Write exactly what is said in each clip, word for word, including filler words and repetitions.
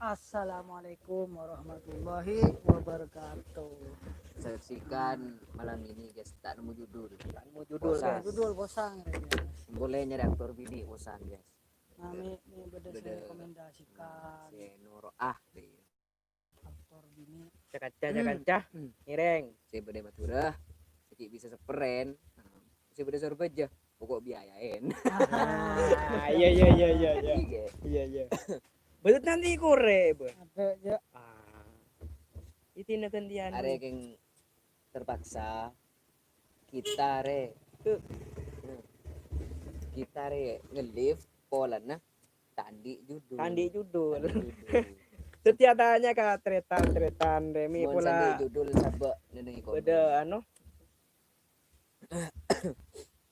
Assalamualaikum warahmatullahi wabarakatuh. Saksikan malam ini, guys, tak nemu judul. Tak nemu judul, Posang. Guys. Judul Posang, ya, guys. Boleh nyari aktor bini Posang, guys. Nah, mi, mi bâdâ sè rekomendasikan. Sè noro' ah, deh. Aktor bini. Ca-kanca, ca-kanca. Hmm. Ngèrèng. Sè bâdâ Madhurâ, sè ghi' bisa saperen. Nah, sè bâdâ Sorbhâjâ, pokok biayaèn. Ah, iya, iya, iya, iya, iya. Iya. Iya, iya. Betul nanti kore, bâ. Ada, ya. Ah. Itu na gantian. Arè kèng terpaksa kita rè. Tuh. Kita rè nge-live polana ta' andi' judul. Ta' andi' judul. Ta' andi' judul. Setiap tanya ka tretan-tretan rè mi. Mon pola ta' andi' judul sabâ' nenengngi komen. Bâdâ anu.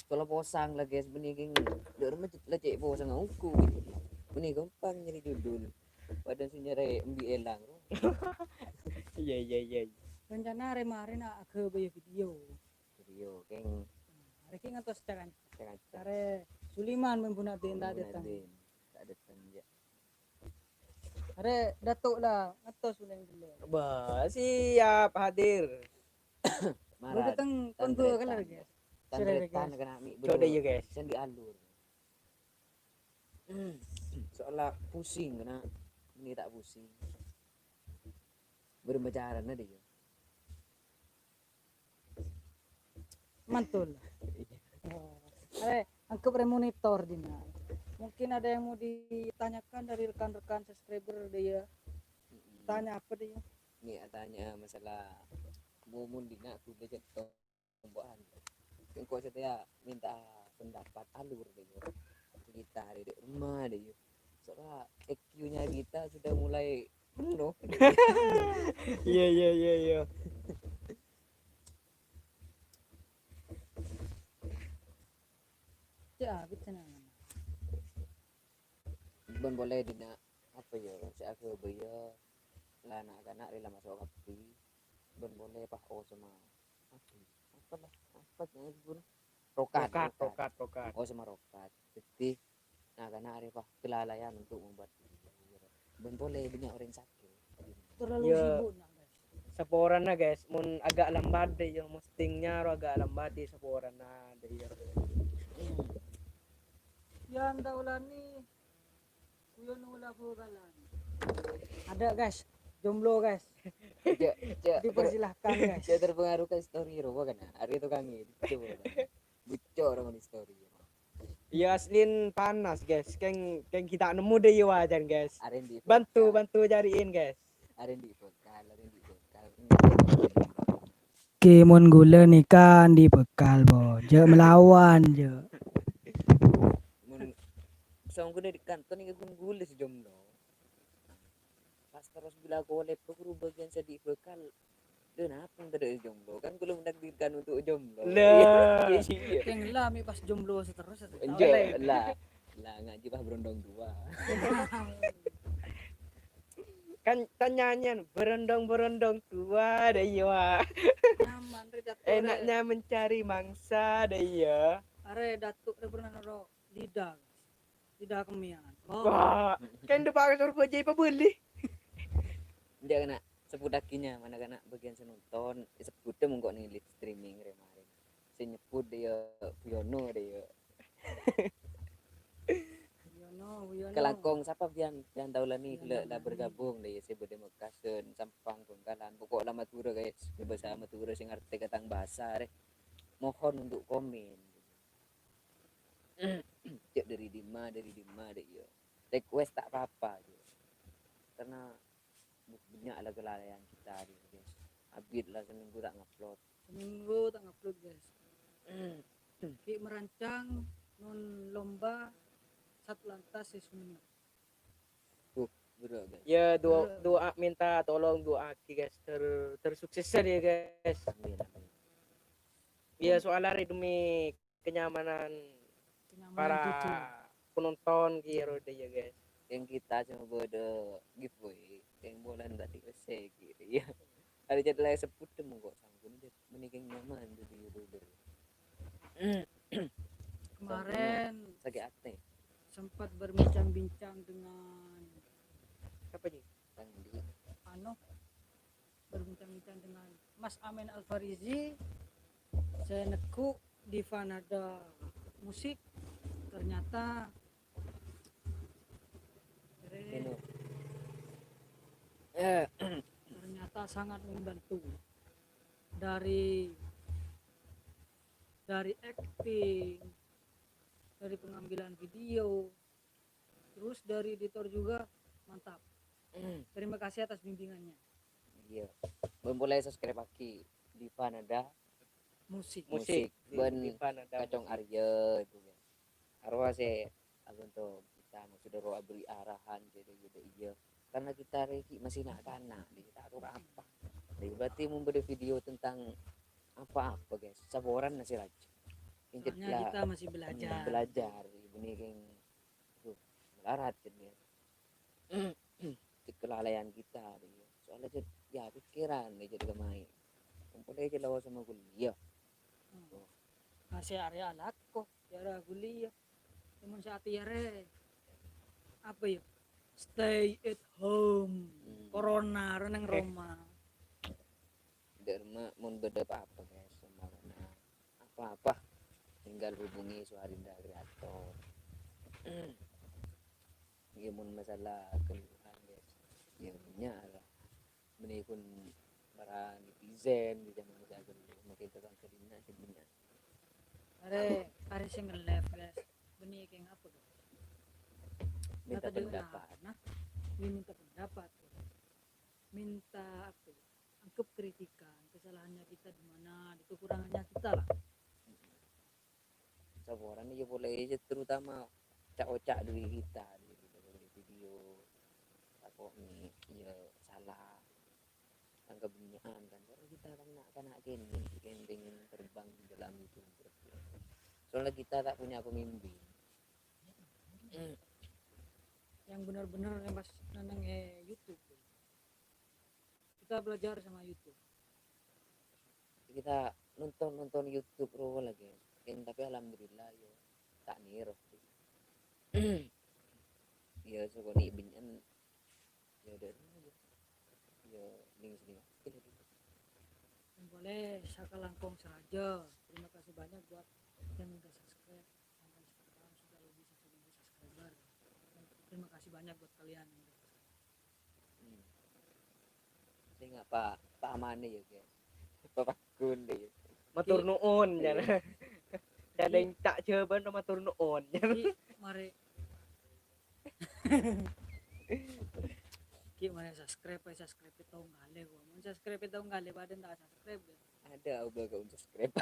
Kalau Posang la, guys, bânnè kèng dâ' remma la cè' Posang ongghu. Bânnè ghâmpang nyarè judul. Padahal sè nyarè embi' èlang. Iya, iya, iya, iya. Rencana arè marèn a-, aghâbâyâ video. Video, kèng. Nah, arè kèng ngantos ca-kanca. Ca-kanca. Arè Suliman mèmbuna dhin ta' dâteng. Mèmbuna dhin ta' dâteng, ya. Arè Datuk la ngantos ulèng gellè. Bah, siap hadir. Mara, dâteng Pondoh kan, guys. Tan-taretan kèna mi'. Coba deh, ya, guys. Sandi alur. Soalnya pusing kèna. Ini tak pusing. Berbicara na deh, ya. Mantul. Oh. Arè, anggap rè monitor, Dina. Mungkin ada yang mau ditanyakan dari rekan-rekan subscriber, deh, ya. Mm-mm. Tanya apa, deh, ya? Ini tanya masalah momen Dina kudu cetto. Engko' satèya minta pendapat alur, deh, ya. Kita dâri rumah, deh, ya. Soalnya I Q-nya kita sudah mulai penuh. Iya, iya, iya, iya. Cek abit sana. Bân polè Dina, apa ya, sè aghâbâyâ la na'-kana' rè la maso' kabbhi. Bân polè pas osoma. Apa? Apa lah? Apa jenenge guru? Rokat, rokat, rokat, rokat. Rokat, rokat. Oh, sama rokat. Jadi, na'-kana' arè pas kelalaian untuk membuat. Bân polè bânnya' orèng sakè'. Terlalu sibuk, nak, guys. Saporana, guys, mon agak lambat deh, ya, mostingnya ro agak lambat di saporana deh, ya. Yan Daulani. Guyon ola bokalan. Ada, guys. Jomblo, guys. Cek, cek. Dipersilahkan, guys. Cek terpengaruh ka story rowa kan? Arè tukang ini. Coba. Bucok orang di story. Ya, aslin panas, guys. Kèng, kèng kita nemu deh, ya, wajan, guys. Arè ndi? Bantu, bantu cariin, guys. Arè ndi? Bokal, arè ndi? Bokal. Ki mon ghulâ nèka andi' bhâkal, Bo. Jhâ' malawan, jhâ'. Mon songghuna di kantor nèka ghun ghulâ sè jomblo. Pas terros bilâ kolè bhâkal, bâgiân sè andi' bhâkal. Lho, napa tadâ' jomblo? Kan ghulâ menakdirkan untuk jomblo. Lah. Iya, iya, iya. Kèng la mè' pas jomblo seterus, seterus. Enjâ', la. La, ngajhi pas berondong dua. Kan, kan nyanyian, "Berondong-berondong tua," deh, iya, Wak. Nyaman, rè, Datuk, rè. Enaknya mencari mangsa, deh, iya. Arè, Datuk, rè, pernah noro' lidah, lidah kemèyan. Oh. Wah, kan depa'aghi Sorbhâjâ pabâli. Enjâ', kèna, sebbhuttaghi nyamana, kèna, bâgiân sè nonton, sebbhuttâ mongko nèng live streaming rè marèn. Sè nyebbhut dâ' iyâ Bu Yono dâ' iyâ. Bu Yono, Bu Yono. Kalangkong sapa, Bian? Bian Taulani, Bian la, la Taulani. Bergabung dâ' iyâ, sè bâdâ Mekkasen, Sampang, Bangkalan. Pokok la Madhurâ, guys. Bhâsa Madhurâ sè ngartè ka tang bhâsa rè. Mohon untuk komen. Cek dâri dimma, dâri dimma dâ' iyâ. Request ta' apa-apa, gitu. Karena bânnya' la kelalaian kita, gitu, guys. Abit la seminggu ta' ngupload. Seminggu ta' ngupload, guys. Ki merancang non lomba Satlantas sè Sumenep. Uh, bro, guys. Ya, doa, doa, minta tolong doa ki, guys, ter, tersukses ya, guys. Amin, amin. Ya, soalnya demi kenyamanan para penonton ki ro dâ' iyâ, guys. Yang kita cuma bâdâ giveaway, yang bulan tadi selesai gitu ya. Ada jadwal yang sebbhut mongko sanggun deh, mending yang nyaman tuh di YouTuber. Kemarin sakit hati. Sempat berbincang-bincang dengan, apa, Ji? Dengan Mas Amin Al-Farizi, saya neggu' Diva Nada Musik ternyata Ini. Eh, ternyata sangat membantu dari dari acting, dari pengambilan video, terus dari editor juga mantap. Terima kasih atas bimbingannya. Iya. Bân polè subscribe lagi Diva Nada Musik. Musik. Di- Bân di Panada Kacong Musik. Arya itu ya. Arwah sè abân to kita maksudnya roh abri arahan jadi jadi iya. Karena kita reki masih nak-kanak, di tak tahu apa. Jadi berarti memberi video tentang apa-apa guys. Saboran nasi raja. Injek Soalnya lah kita masih belajar. belajar ini kayak aduh melarat jadi ya. Cek kelalaian kita dia. Soalnya jadi ya pikiran dia jadi kemai. Kumpul aja lawas sama kuliah. Hmm. Masih area alako, ya area kuliah. Cuman saat iya re apa ya? Stay at home. Hmm. Corona ro neng Roma. Derma mun beda apa-apa guys sama corona. Apa-apa tinggal hubungi Suharinda Kreator. Ya mun masalah keluhan guys. Ya punya lah. Mending pun para netizen di zaman saya dulu mungkin tentang kedina kedina. Are are sing nge-live guys. Beni kayak ngapa guys? Minta Kata dia pendapat. Nah, dia minta pendapat. Minta apa ya? Anggap kritikan, kesalahannya kita di mana, di kekurangannya kita lah. Saboran ya boleh aja terutama cak-ocak dulu kita di di video takut nih ya salah tangkap benyaan kan karena kita kan nak kanak kene kan pengen terbang di dalam itu terus ya. Soalnya kita tak punya pemimpin. Yang benar-benar yang pas nang eh, YouTube. Kita belajar sama YouTube. Kita nonton nonton YouTube ro lagi kan tapi alhamdulillah yo tak niro ya sokoni benyaan ya udah ya ning sini Yang boleh saya langkong saja. Terima kasih banyak buat yang udah subscribe. Sampai sekarang sudah lebih satu ribu subscriber. Terima kasih banyak buat kalian yang udah subscribe. Hmm. Sing apa pamane ya guys papagun deh ya. Matur nuwun ya. Ada yang tak jawaban matur nuwun. Ki mari. Ki mari subscribe, ae subscribe tong kali gua. Mau subscribe tong kali pada ndak subscribe ya. Ada abah kau subscribe.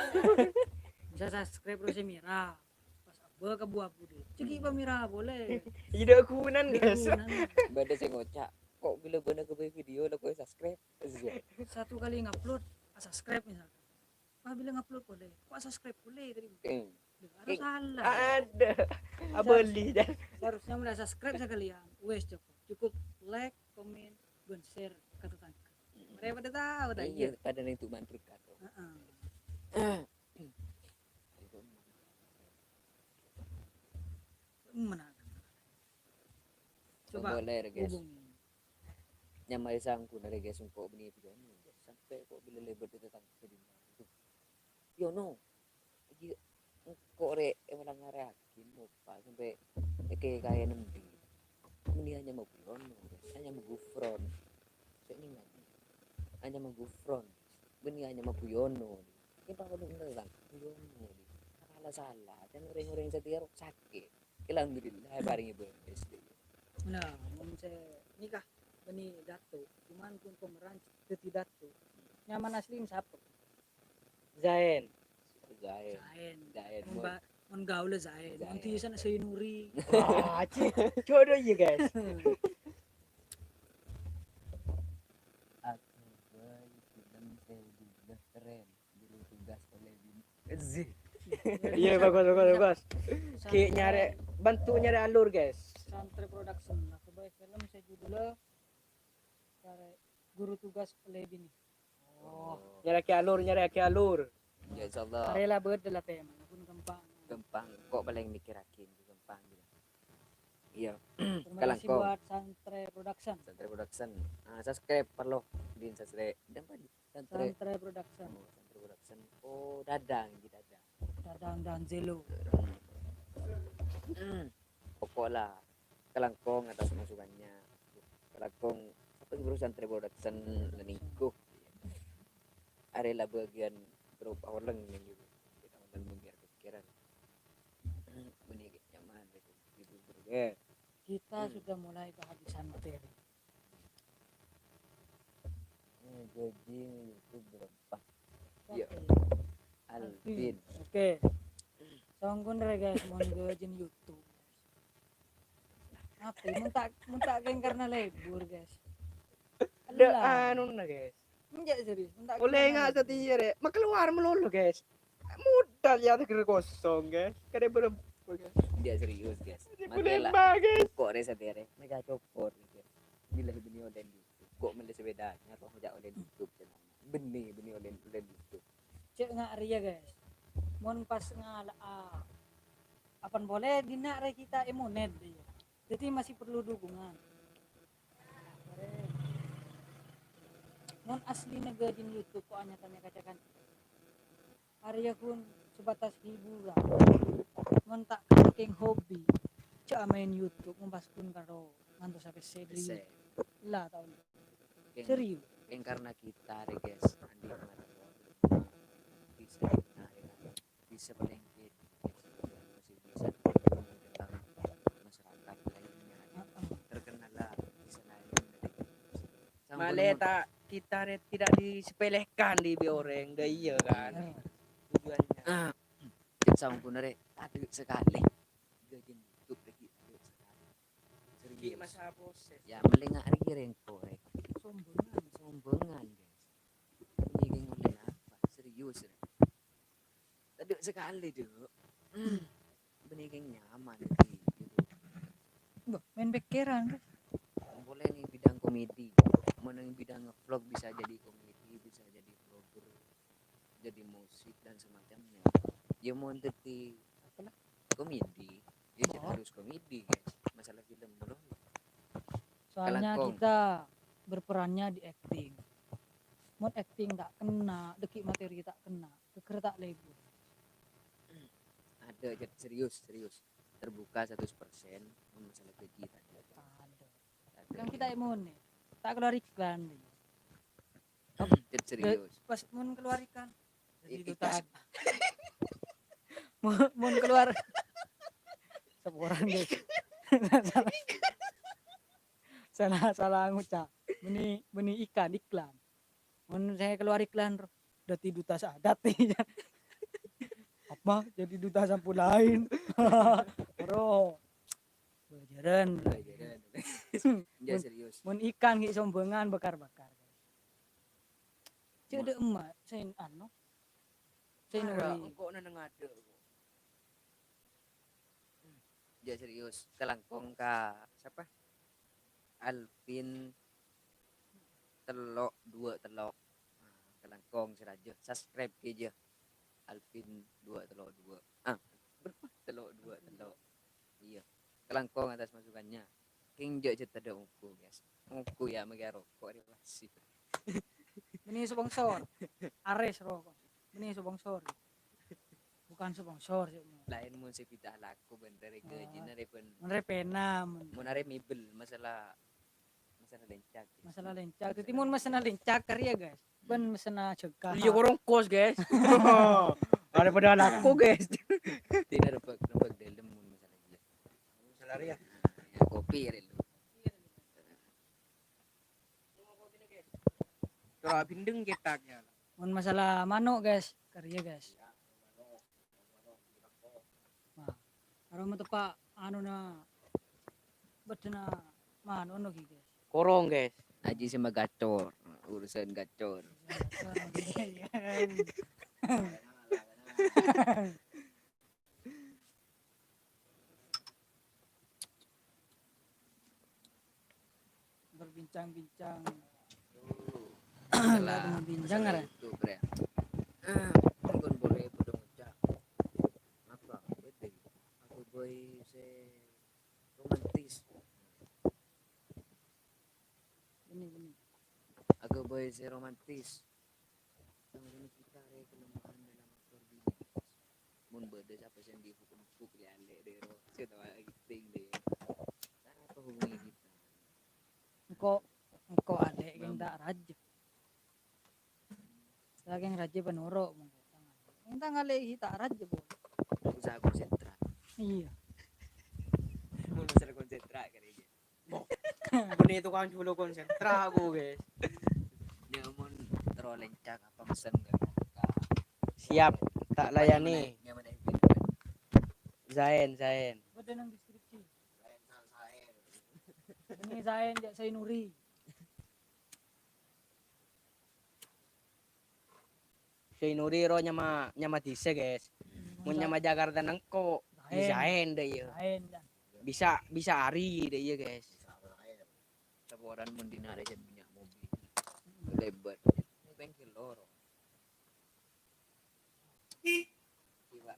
Bisa subscribe terus mira. Pas abah ke buah budi. Ceki pamira boleh. Tidak kunan guys. Dukungan. Bada sing ngocak kok bila bana ke video lo kau subscribe. Iya. Satu kali ngupload, subscribe misalkan. Wah bila ngupload boleh. Kok subscribe boleh tadi? Hmm. Loh, harus salah. Ada. Abali dan Seharusnya mulai subscribe sekalian. Wes cukup. Cukup like, komen, dan share ke tetangga. Mereka pada tahu tak Iya, iya. Pada ning tuman berkat. Heeh. Mana? Coba Boleh, guys. Hubungi. Nyamai sangku nare guys engko bini pion. Sampai kok bila lebar di tetangga di mana itu. Yo no. Iki engko rek emang ngareakin opa sampai eke kaya nembi. Meni hanya mau pion, hanya mau gufron. Saya ingat. Hanya mau gufron. Meni hanya mau guyono. Ini apa lu bener kan? Guyono. Salah salah. Dan orang-orang setia rok sakit. Alhamdulillah paringi bonus deh. Nah, mun saya nikah beni dato, cuman pun pemeran jadi dato. Nyaman asli siapa? Zain. Zain. Zain. Zain, Mun ba- mun gaul Zain. Mun Zain. Tisan Sainuri. Wah, cik. Jodoh iya guys. Aku bayi film saya juga keren. Guru tugas oleh bini. Zih. Iya bagus bagus bagus. Ki nyari bantu nyari alur guys. Santri Production. Aku baik film saya judulnya Kare Guru Tugas oleh Bini. Nyari ke alur nyari ke alur. Ya insyaallah. Karela beda lah tema, pun gampang. Gampang. Kok paling mikirakin gampang gitu. Iya. Terima kasih buat Santre Production. Santre Production. Ah, subscribe parlo din Santre. Dan apa di Santre? Santre Production. Oh, Santre Production. Oh, Dadang, Dadang. Dadang Danzelo. Hmm. Pokok la, kalangkong atas masukannya. Kalangkong, apa sih, bro, Santre Production leningkuh. Arè la bagian grup awaleng yang gitu. Kita awaleng mikir pikiran. Mending nyaman gitu. Gitu, bro. Oke. Kita sudah mulai kehabisan materi. Hmm, gaji YouTube berapa? Iya. Oke. Alvin. Oke. Songkon rè, guys, mon gaji YouTube. Apa? Mon ta', mon ta' kèng karena libur, guys. Dek anu na, guys. Enjak serius, mon ta' kèng karena libur. Oleh nggak setia, Rek? Mau keluar melulu, guys. Modal ya, negeri kosong, guys. Kada berempu, guys. Enjak serius, guys. Jadi makela, guys. Kok rè setia, Rek? Mega copot, guys. Bila bini oleh YouTube. Kok mele sepeda, nyarong jak oleh YouTube, channel. Bini, bini oleh, oleh YouTube. Cek nggak rè ya, guys. Mon pas ngala', ah, apan boleh dina rè kita emonet, ya. Jadi masih perlu dukungan. Mon asli negajin YouTube kok hanya tanya kacakan. Arya kun sebatas hiburan. Mon ta' kèng hobi, ca'na main YouTube, mon pas kun karo ngantos sampai sedih. Pèssè. Lah, tau. Kèng, serius. Kèng karena kita, rè, guys, andi' mata. Bisa, nah, ya. Bisa paling gitu, masih bisa tentang masyarakat lainnya, terkenal lah, bisa lain dari. Male ta' kita re tidak disepelekan di bi oreng, dah iya kan? Tujuannya. Ah, cek sampun re, tadi sekali. Gaji nutup lagi, tadi sekali. Serius. Masa proses. Ya, melengak lagi rengko, rek. Sombongan. Sombongan, guys. Ini geng oleh apa? Serius, rek. Tadi sekali, Dok. Bini keng nyaman iki, gitu. Mbah, main pikiran, kan? Boleh nih bidang komedi. Mana yang bidang nge-vlog bisa jadi komedi, bisa jadi vlogger, jadi musik dan semacamnya. Ya mau jadi apa lah? Komedi. Ya jadi harus komedi, guys. Masalah film dulu. Soalnya kita berperannya di acting. Mon acting tak kena, deki materi tak kena, geger tak lebur. Ada, Jet, serius, serius. Terbuka seratus persen, masalah gaji tadi. Ada. Ada. Kan kita emosi. Tak keluar iklan nih. Jet, serius. Pas mon keluar iklan. Jadi duta. Mon, mon keluar. Seporan, guys. Salah, salah ngucap. Beni, beni ikan, iklan. Mon saya keluar iklan, roh, dadi duta sadat. Apa? Jadi duta sampulain. Bro. Belajaran. Belajaran. Ya, serius. Mon ikan ki sombongan bakar-bakar. Cek de emak, sen anu. Sen ori. Engko neneng ade. Ya, serius, kelangkong ka sapa? Alvin telok dua telok. Nah, kelangkong seraja. Subscribe ke aja. Alvin dua telok dua. Ah, berapa? Telok dua telok. Iya. Kelangkong atas masukannya. King jek cerita ada uku, guys. Uku ya, mega rokok di masih. Ini sponsor. Ares rokok. Ini sponsor. Bukan sponsor sih. Lain mun sing bid'ah laku bener, gajine re ben. Bener pena, mun. Mun are mebel masalah, masalah lencak. Masalah lencak. Jadi mun masalah lencak karya, guys. Ben masalah jengkah. Iya, korong kos, guys. Daripada laku, guys. Tidak dapat, dapat dalam mun masalah gila. Masalah ya. Ya, kopi ya lu. Coba bindeng cetaknya. Mun masalah manuk, guys, karya, guys. Wah, karo matepa' anuna bedena manuk no, guys. Korong, guys. Aji sama gacor, urusan gacor. Berbincang-bincang. Lah, bincang masalah itu, Bre. Ah, bukan boleh bodoh ngucap. Apa? Betul. Aku boy se romantis Ini, ini. Aghâbây sè romantis. Yang ini kita rè kelemahan dalam aktor bini. Mon bâdâ sapa sè ngghi empuk-empuk, ya, lè' dero. Sè tahu acting deh. Cara apa hubungi kita? Engko', engko' alè' kèng ta' rajâ. Sakèng rajâ panoro' mon kèng ta' alè'. Kèng ta' alè' ghi' ta' rajâ, Bu. Usaha konsentra. Iyâ. Mon usaha konsentra kali ya. Bune tukang culo konsentra aku, guys. Ya, mon terro lencang apa mesen kan? Siap, tak layani. Zain, Zain. Bâdâ nang deskripsi. Ini Zain, jak Zainuri. Zainuri ro nyama, nyama dhisa, guys. Mon nyama Jakarta nengko, Zain. Zain dâ' iyâ. Zain, dah. Bisa, bisa ari dâ' iyâ, guys. Laporan mon dinna' rè jhâ' minyak mobil. Lebat. Bengkel loro. Gila.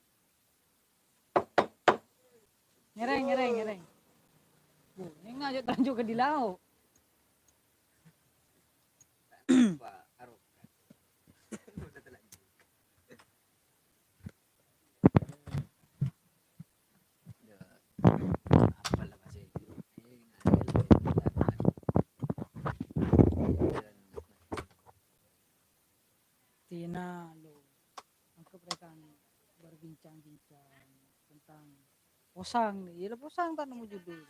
Ngereng, ngereng, ngereng. Bu, ini ngajak terlanjur ke di laut. Pak Arok. Udah terlanjur. Ya, apa lah bahasa itu? Eh, nggak ada lah. Tina lo, anggap mereka berbincang-bincang tentang posang nih. Ya, posang tak nemu judul.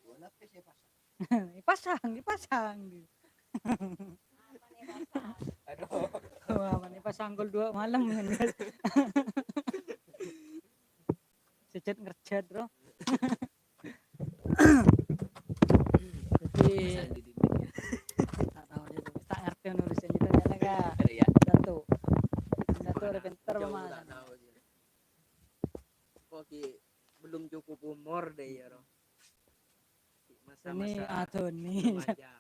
Bola apa sih pasang? Pasang, pasang. Aduh. Wah, mana pasang gol dua malam kan, guys. Sejat ngerjat, bro. Jadi, tak tahu dia tuh. Tak ngerti nulisnya gitu, ya, Kak. Iya. Satu. Satu ada pinter pemahaman. Kok ki belum cukup umur deh ya, Ro. Ini masa-masa Adoni. Remaja.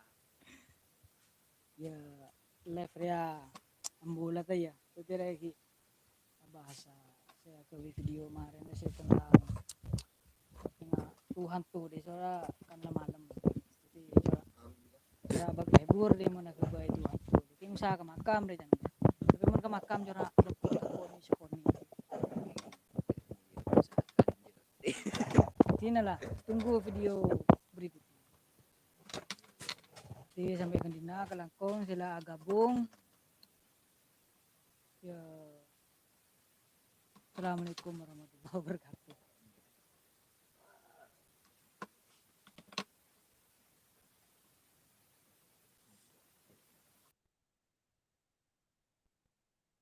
Ya, live ya. Ambulat ya. Itu lagi bahasa saya ke video kemarin saya tentang, tentang Tuhan tuh di soalnya kan malam. Jadi, ya, bagi hibur dia mana ke bayi Tuhan tuh. Jadi, usaha ke makam deh, jangan. Tapi mau ke makam, cara ini sekoni. Inilah, tunggu video berikutnya. Jadi, sampai ke dina, kalangkong, sila gabung. Ya. Assalamualaikum warahmatullahi wabarakatuh.